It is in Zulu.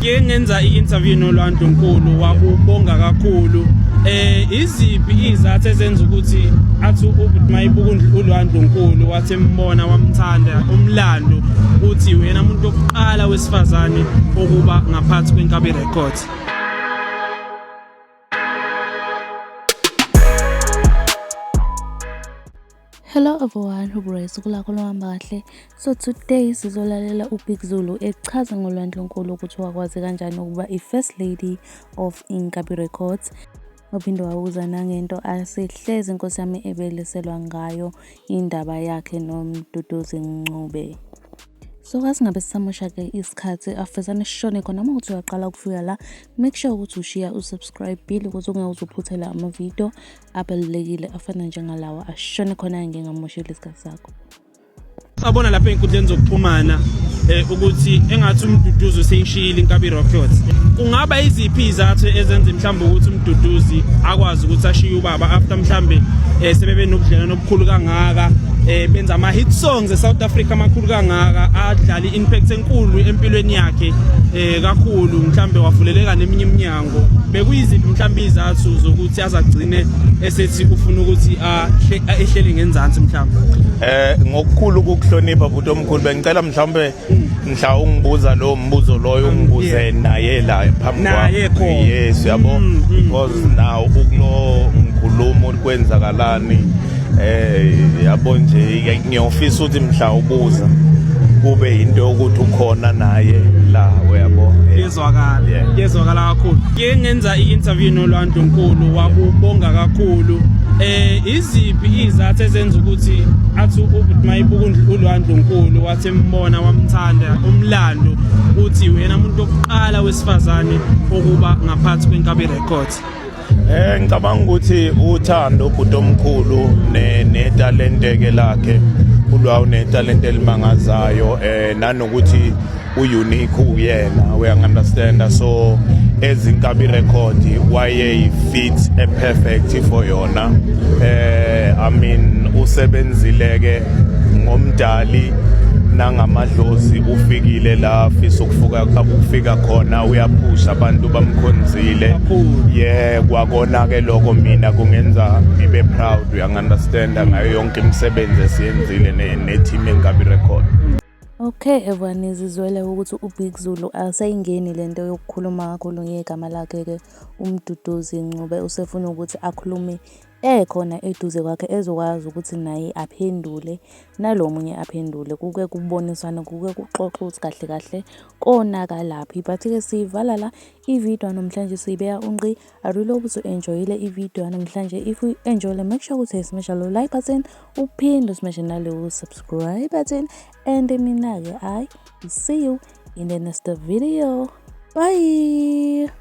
Ngike ngenza i-interview noLwandle Nkulu wakubonga kakhulu. Iziphi izathu ezenza ukuthi athi ukuthi mayibuka uLwandle Nkulu wathi embona wamthanda umlando uthi uyena umuntu wokuqala wesifazane okuba ngaphansi kweNkabi Records. Hello everyone, hope usuku lakho luhamba kahle. So today sizolalela uBig Zulu echaza ngoLwandle Nkulu ukuthi wakwazi kanjani ukuba i-First Lady of Inkabi Records. Waphinde wabuza nangento asehlezi inkosi yami ebeliselwa ngayo indaba yakhe noMduduzi Ncube. So kasingabe sisamosha-ke isikhathi afesane sishone khona uma ukuthi uyaqala ukufika la, make sure ukuthi ushiya usubscribe bile ukuze ungeke uze uphuthele amavidiyo abalulekile afana njengalawa. Ashone khona ngingamosheli isikhathi sakho. Sabona lapha ey'nkundleni zokuxhumana ukuthi engathi uMduduzi useyishiyile Inkabi Records. Kungaba iziphi izathu ezenze mhlawumbe ukuthi uMduduzi akwazi ukuthi ashiye ubaba after mhlawumbe sebebe nobudlelwano obukhulu kangaka, benza ama hit songs eSouth Africa amakhulu kangaka, adlala i-impact enkulu empilweni yakhe kakhulu, mhlawumbe wavuleleka neminye iminyango. Bekuyiziphi mhlawumbe izathu zokuthi azagcine esethi ufuna ukuthi ehlele ngenzansi mhlawumbe? Ngokukhulu ukuhlonipha bhuti omkhulu, bengicela mhlawumbe mhla ungibuza lo mbuzo loyo ungibuze naye la phambi Naye kwami. khona. Yes, yabo, because now ukulo ngikhuluma kwenzakalani, yabo nje ngiyofisa ukuthi mhla ubuza kube into yokuthi ukhona naye la, uyabo. Kuyezwakala. Kuyezwakala kakhulu. Ngike ngenza i-interview noLwandle Nkulu wakubonga kakhulu. Iziphi izathu ezenza ukuthi athi ukuthi mayibuka uLwandle Nkulu wathi embona wamthanda umlando uthi uyena umuntu wokuqala wesifazane okuba ngaphansi kweNkabi Records? Ngicabanga ukuthi uthando ubhuti omkhulu ne netalente ke lakhe, ulwa unetalente elimangazayo, nanokuthi u-unique uyena, uyangi-understanda? So ezinkabi record waye fit a perfect for yona. I mean, usebenzile ke ngomdali nangamadlozi, ufikile la afisa ukufika khona, uyaphusha, abantu bamkhonzile. Yeah, kwakona ke lokho mina kungenza ngibe proud, uyangi-understanda, ngayo yonke imisebenzi esiyenzile ne-team Enkabi Record. Okay everyone, nizizwele ukuthi uBig Zulu aseyingeni lento yokukhuluma kakhulu ngegama lakhe-ke uMduduzi Ncube, usefuna ukuthi akhulume ekhona eduze kwakhe ezokwazi ukuthi naye aphendule nalo munye aphendule, kuke kuboniswane, kuke kuxoxwe ukuthi kahle kahle konakalaphi. But-ke siyivala la ividiyo namhlanje, siyibeka unqi. I really hope ukuthi u-enjoyile ividiyo yanamhlanje. If u-enjoyile, make sure ukuthi usmasha lo like button, uphinde usmashe naleyo subscribe button, and mina-ke I see you in the next video. Bye.